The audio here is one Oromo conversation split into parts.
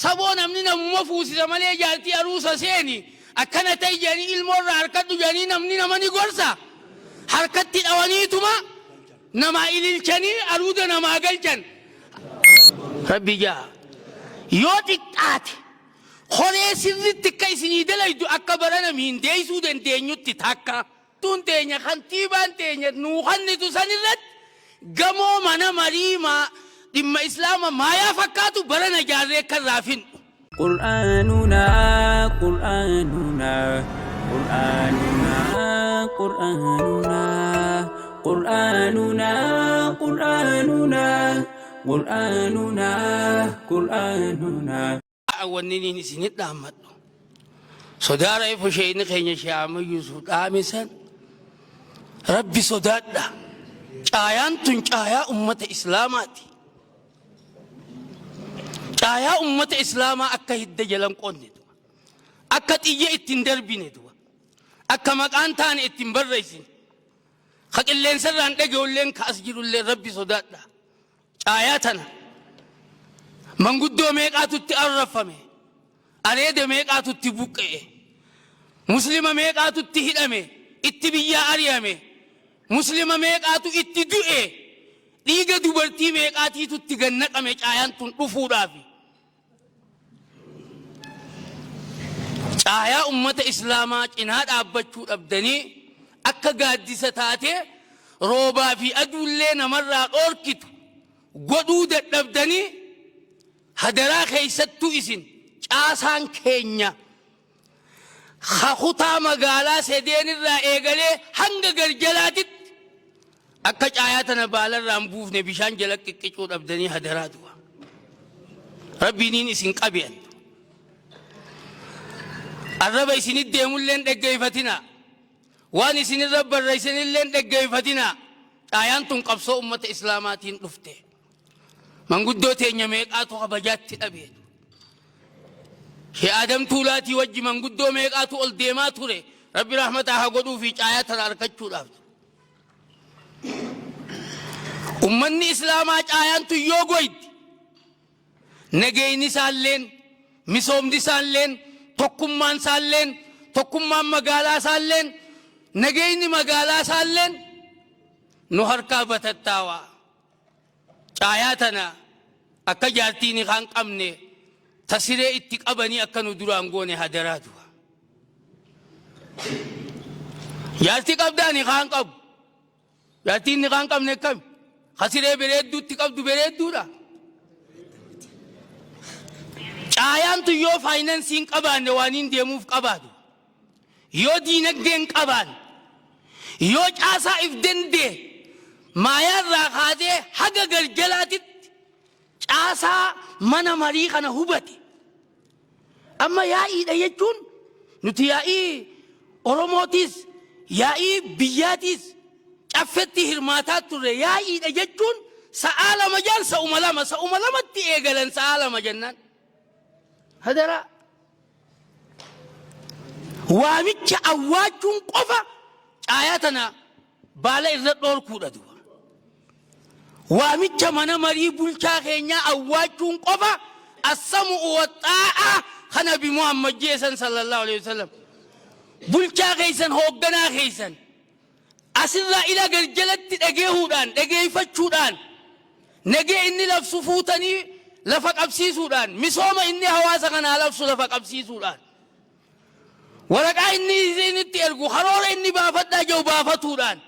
Saboo namni namuma fuusisa malee jaartii aruusa seeni akkana ta'i jedhanii ilmoo irraa harkadhu jedhanii namni nama ni gorsa. Harkatti dhawaniituma namaa ililchanii aruuda namaa galchan. Rabbi ja'a. Yoo xiqqaate koree sirritti akka isinii dalaydu akka barana miindeessuu dandeenyutti takka. Tun teenya kantiibaan teenya nuu kannitu san irratti gamoo mana marii maa dhimma islaama maayaa fakkaatu barana ijaarree akka irraa finnu. Qur'aanuna Qur'aanuna Qur'aanuna Qur'aanuna Qur'aanuna Qur'aanuna Qur'aanuna Qur'aanuna. Wanni niin isinit dhaammadhu. Sodaa reefu sheeyni keenya Sheekh Ahmad Yuusuf dhaame san Rabbi sodaadha. Caayaan tun caayaa ummata Islaamaati. Caayaa ummata Islaamaa akka hidda jalan qonne du'a. Akka xiyya ittiin darbine du'a. Akka maqaan taane ittiin barreessine. Ka qilleensarraan dhaga'ulleen ka as jirullee Rabbi sodaadha. Caayaa tana manguddoo meeqaatu itti arrafame, areeda meeqaatu itti buqqa'e, muslima meeqaatu itti hidhame, itti biyyaa ari'ame, muslima meeqaatu itti du'e, dhiiga dubartii meeqaatiitu itti gad naqame caayaan tun dhufuudhaafi. Caayaa ummata Islaamaa cinaa dhaabbachuu dhabdanii akka gaaddisa taatee roobaa fi aduullee namarraa dhoorkitu godhuu dadhabdanii hadaraa keessattuu isin caasaan keenya ka kutaa magaalaa sedeen irraa eegalee hanga garjalaatitti akka caayaa tana baalarraa hin buufne bishaan jala qiqqicuu dhabdanii hadaraa du'a. Rabbiiniin isin qabe an. Arraba isinit deemullee hin dhaggeeffatinaa. Waan isinirra barreessanillee hin dhaggeeffatinaa. Caayaan tun qabsoo ummata Islaamaatiin dhufte. Manguddoo teenya meeqaatu kabajaatti dhabe. Shee Aadam Tuulaatii wajji manguddoo meeqaatu ol deemaa ture. Rabbi rahmataa haa godhuu fi caayaa tana argachuudhaaf. Ummanni Islaamaa caayaan tun yoo goydi nageenyi isaalleen misoomni isaalleen tokkummaan isaalleen tokkummaan magaalaa isaalleen nageenyi magaalaa isaalleen nu harkaa batattaawaa. Caayaa tana akka jaartii nikaa hin qabne ta siree itti qabanii akka nu duraan goone hadaraa du'a. Jaartii qabdaa nikaa hin qabu. Jaartiin nikaa hin qabne akkami? Ka siree bereedduutti qabdu bereedduudha. Caayaan tun yoo faayinansii hin qabaanne waan hin deemuuf qabaatu. Yoo diinagdee hin qabaanne, yoo caasaa if dandee maayaa irraa kaasee haga galjalaatitti caasaa mana marii kana hubate. Amma yaa'iidha jechuun nuti yaa'ii Oromootiis yaa'ii biyyaatiis caffetti hirmaataa turre yaa'iidha jechuun sa'aa 2 jaan sa'uma 2 sa'uma 2tti eegalan sa'aa 2 jennaan. Hadaraa. Waamicha awwaachuun qofa caayaa tana baala irra dhoorkuudha duba. Waamicha mana marii bulchaa keenyaa awwaachuun qofa assamu'u waxxaa'a kan Nabi Muhammad jeesan sallallahu alaihi wasallam. Bulchaa keessan hoogganaa keessan asirraa ila galjalatti dhageehuudhaan dhageeffachuudhaan nagee inni labsu fuutanii lafa qabsiisuudhaan misooma inni hawaasa kanaa labsu lafa qabsiisuudhaan waraqaa inni isinitti ergu karoora inni baafadhaa jiru baafatuudhaan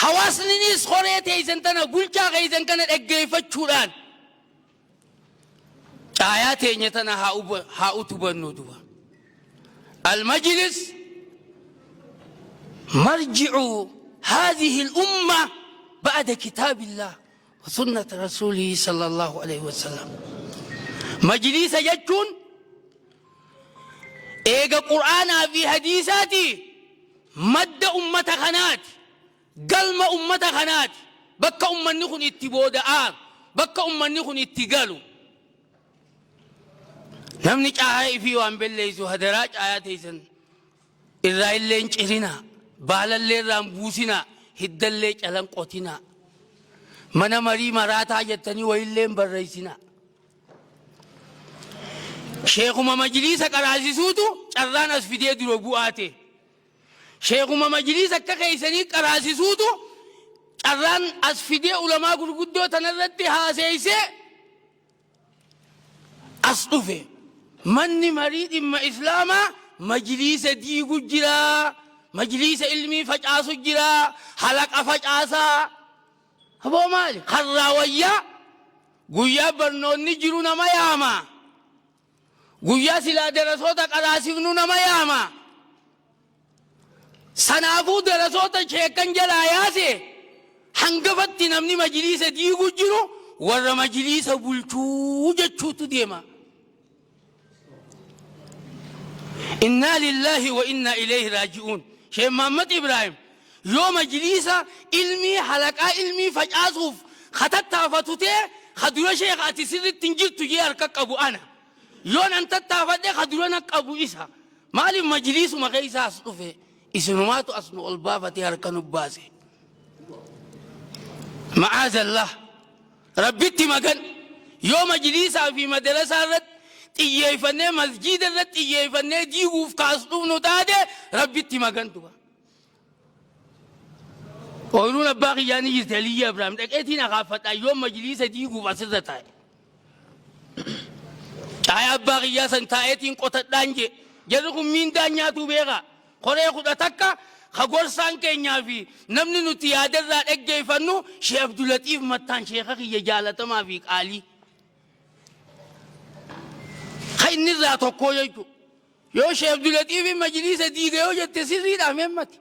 hawaasninis horee teessan tana bulchaa keessan kana dhaggeeffachuudhaan caayaa teenya tana haa utubannu duba. Almajlis marji'u haadhihi al-umma ba'da kitaabillah wa sunnati rasuulihi sallallahu alaihi wasallam. Majlisa jechuun eega Qur'aanaa fi hadiisaati madda ummata kanaati. Galma ummata kanaati. Bakka ummanni kun itti booda aaru. Bakka ummanni kun itti galu. Namni caayaa ifii waan belleessu hadaraa caayaa teessan irraa illee hin cirinaa. Baalallee irraa hin buusinaa. Hiddallee calan qotinaa. Mana marii maraataa jettanii wayillee hin barreessinaa. Sheekuma majliisa qaraasisuutu carraan as fidee dura bu'aa ta'e. Sheekuma majliisa akka keeysanii qaraasisuutu carraan as fidee ulamaa gurguddoo tanarratti haaseeysee as dhufe. Manni marii dhimma Islaamaa majliisa diigu jira, majliisa ilmii facaasu jira, halaqa facaasaa. Aboo maali? Karraa wayyaa guyyaa barnoonni jiru nama yaama. Guyyaa silaa darasoota qaraasifnu nama yaama. Sanaafuu darasoota sheekkan jalaa yaase hangafatti namni majliisa diigu jiru warra majliisa bulchuu jechuutu deema. Innaa lillaahi wa innaa ilayhi raaji'uun. Sheekh Muhammad Ibraahim yoo majliisa ilmii halaqaa ilmii facaasuuf ka tattaafatu ta'e ka dura sheekh ati sirritti hin jirtu jee harka qabu ana. Yoon an tattaafadhe ka dura na qabu isa. Maaliif majliisuma keessa as dhufe isinumaatu as nu ol baafatee harka nu baase. Ma'aazallah. Rabbitti magan yoo majliisaa fi madarasaa irratti xiyyeeffannee masjiida irratti xiyyeeffannee diiguuf kaas dhufnu taate Rabbitti magan duba. Ooyiruun abbaa kiyyaa ni jirti Aliyyi Abrahaam dhaqeetiin akaafadha yoo majliisa diiguuf asirra taa'e. Caayaa abbaa kiyyaa san taa'eetiin qotadhaan jee jarri kun miindaan nyaatuu beekaa. Koree 11 ka gorsaan keenyaa fi namni nuti yaada irraa dhaggeeffannu Sheekh Abdulaxiif Mattaan sheeka kiyya jaalatamaa fi qaalii. Ka inni irraa tokkoo jechuudha. Yoo Sheekh Abdulaxiif majliisa diiga yoo jette sirriidhaa meemmati.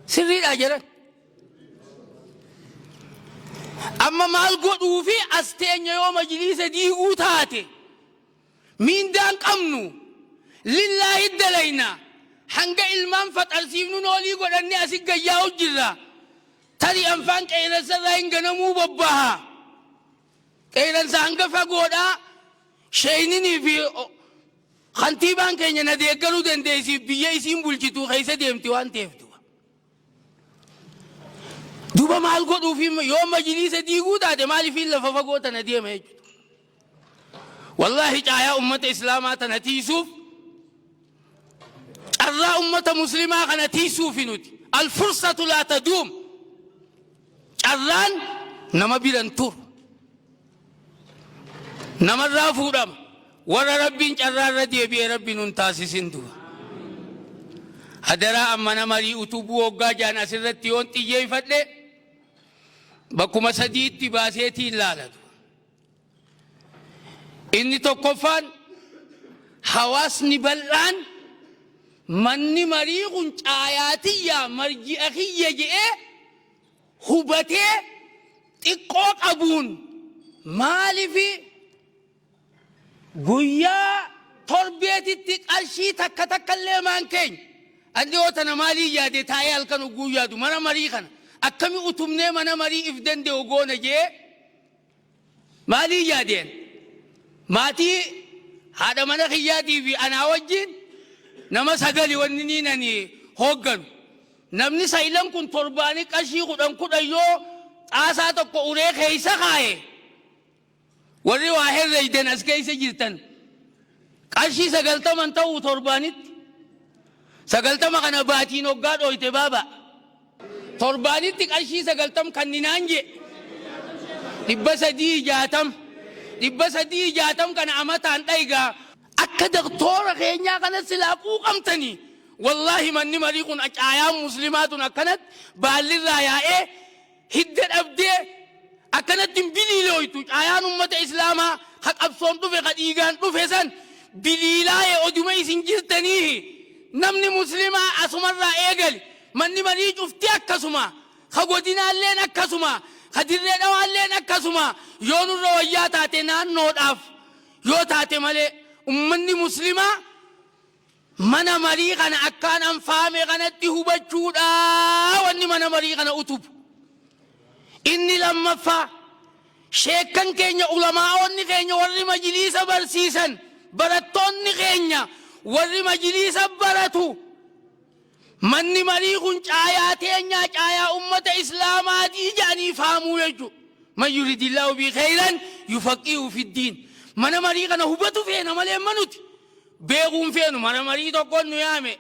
Sirriidhaa jedhan. Amma maal godhuu fi as teenya yoo majliisa diiguu taate. Miindaan qabnu lillaahi dalayna hanga ilmaan faxarsiifnu noolii godhanne asi gayyaa'u jirra. Tarii anfaan qeeyransa irraa hin ganamuu bobbaha. Qeeyransa hanga fagoodha sheeyninii fi kantiibaan keenya na deeggaruu dandeessiif biyya isiin bulchitu keessa deemti waan ta'eef duba. Duba maal godhuuf yoo majliisa diiguu taate maaliif lafa fagoo tana deema jechuudha. Wallaahi caayaa ummata islaamaa tana tiisuuf carraa ummata muslimaa kana tiisuufi nuti alfursatu laa taduum carraan nama biran turu namarraa fuudhama warra rabbiin carraa irra deebi'e rabbi nun taasisin duba hadaraa amma nama marii utubuu hoggaa jaan asirratti yoon xiyyeeffadhe bakkuma sadiitti baaseetiin laalatu. Inni tokkoffaan hawaasni bal'aan manni marii kun caayaa tiyya marji'a kiyya je'ee hubatee xiqqoo qabuun maalifi Guyyaa torbeetitti qarshii takka takkallee maan keenya. An dhiyoo tana maaliin yaade taa'ee halkan ugguu yaadu mana marii kana akkami utumnee mana marii if danda'u goona jee maaliin yaadeen maatii haadha mana kiyyaatii fi anaa wajjin nama sagali wanni niin ani hoogganu. Namni saylan kun torbaanii qarshii kudhan kudhan yoo xaasaa tokko uree keessa kaaye Warri waa herreeydan as keessa jirtan qarshii sagaltaman ta'uu torbaanitti. Sagaltama kana baatiin hoggaa dhooyte baaba. Torbaanitti qarshii sagaltam kanninaan jee. 360. 360 kana amataan dhaygaa. Akka doktoora keenyaa kana silaa quuqamtanii. Wallaahi manni marii kun caayaan muslimaa tun akkanatti baallirraa yaa'ee hidda dhabdee akkanatti hin biliilooytu caayaan ummata islaamaa ka qabsoon dhufe ka dhiigaan dhufe san biliilaaye oduma isin jirtaniihi namni muslimaa asumarraa eegali manni marii cufti akkasuma ka godinaalleen akkasuma ka dirree dhawaalleen akkasuma yoo nurra wayyaa taate naannoodhaaf yoo taate malee ummanni muslimaa Mana marii kana akkaan an faame kanatti hubachuudha wanni mana marii kana utubu. Inni lammaffaa sheekkan keenya ulamaa'oonni keenya warri majliisa barsiisan barattoonni keenya warri majliisa baratu manni marii kun caayaa teenyaa caayaa ummata islaamaatii jedhanii faamuu jechuudha. Man yuridillaahu bii kheyran yufaqihu fiddiin. Mana marii kana hubatu feena malee amma nuti beekuun feenu. Mana marii tokkoon nu yaame,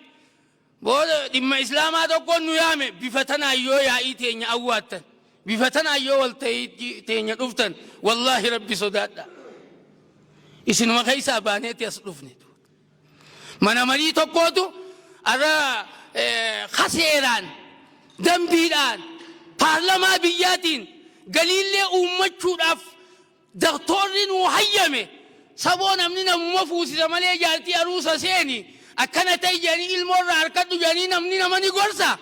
booda dhimma islaamaa tokkoon nu yaame. Bifa tanaan yoo yaa'ii teenya awwaattan, bifa tanaan yoo walta'ii teenya dhuftan, wallaahi Rabbi sodaadha. Isinuma keessaa baaneeti as dhufne. Mana marii tokkootu arra kaseeraan, dambiidhaan, paarlamaa biyyaatiin galiillee uummachuudhaaf daktoorri nuu hayyame. Saboo namni namuma fuusisa malee, jaartii aruusa seeni akkana ta'e jedhanii, ilmoorraa harkadhu jedhanii, namni nama ni gorsa.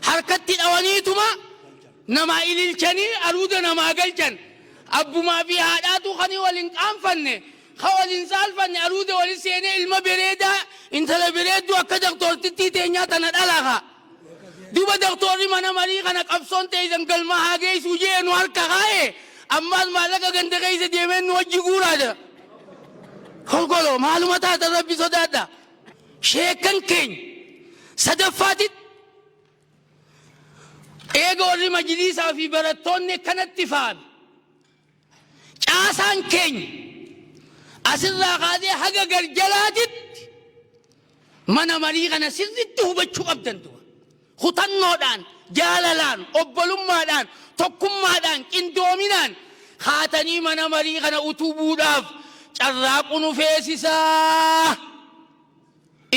Harkatti dhawaniituma namaa ililchanii aruuda namaa galchan. Abbumaa fi haadhaatu kani waliin qaanfanne, ka waliin saalfanne, aruuda waliin seenee ilma bereedaa, intala bereedduu akka daktoortittii teenyaa tana dhalaa. Duuba daktoorri mana marii kana qabsoon teessan galma haa geessuu jee nu harka kaa'e, ammaas maallaqa ganda keessa deemee nu wajji guuraadha. Kolkoloo maaluma taatan? Rabbi sodaadha. Sheekan keenya sadaffaatitti eega warri majliisaa fi barattoonni kanatti faame, caasaan keenya asirraa kaasee haga garjalaatitti mana marii kana sirritti hubachuu qabdan duba. Kutannoodhaan, jaalalaan, obbolummaadhaan, tokkummaadhaan, qindoominaan haatanii mana marii kana utubuudhaaf carraaqu nu feesisaa.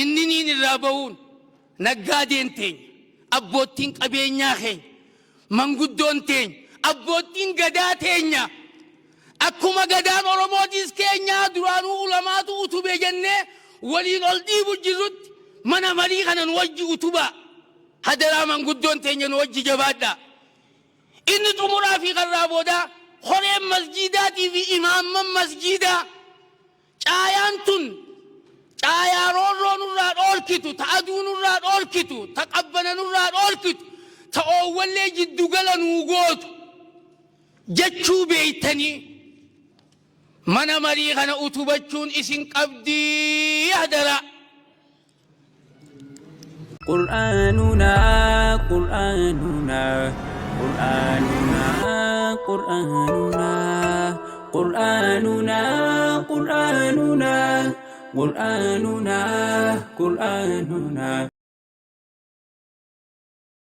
Inni niin irraa bahuun naggaadeen teenya, abboottiin qabeenyaa keenya, manguddoon teenya, abboottiin gadaa teenya, akkuma gadaan Oromootis keenyaa duraanuu ulamaatu utube jennee waliin ol dhiibu jirrutti, mana marii kana nu wajji utubaa. Hadaraa, manguddoon teenya nu wajji jabaadha. Inni xumuraa fi karraa boodaa, koreen masjiidaatii fi imaamman masjiidaa, caayaan tun caayaa roorroo nurraa dhoorkitu, ta aduu nurraa dhoorkitu, ta qabbana nurraa dhoorkitu, ta oowwallee jiddugala nuu gootu jechuu beeytanii mana marii kana utubachuun isin qabdii, hadaraa. قرآننا، قرآننا، قرآننا، قرآننا، قرآننا، قرآننا، قرآننا، قرآننا.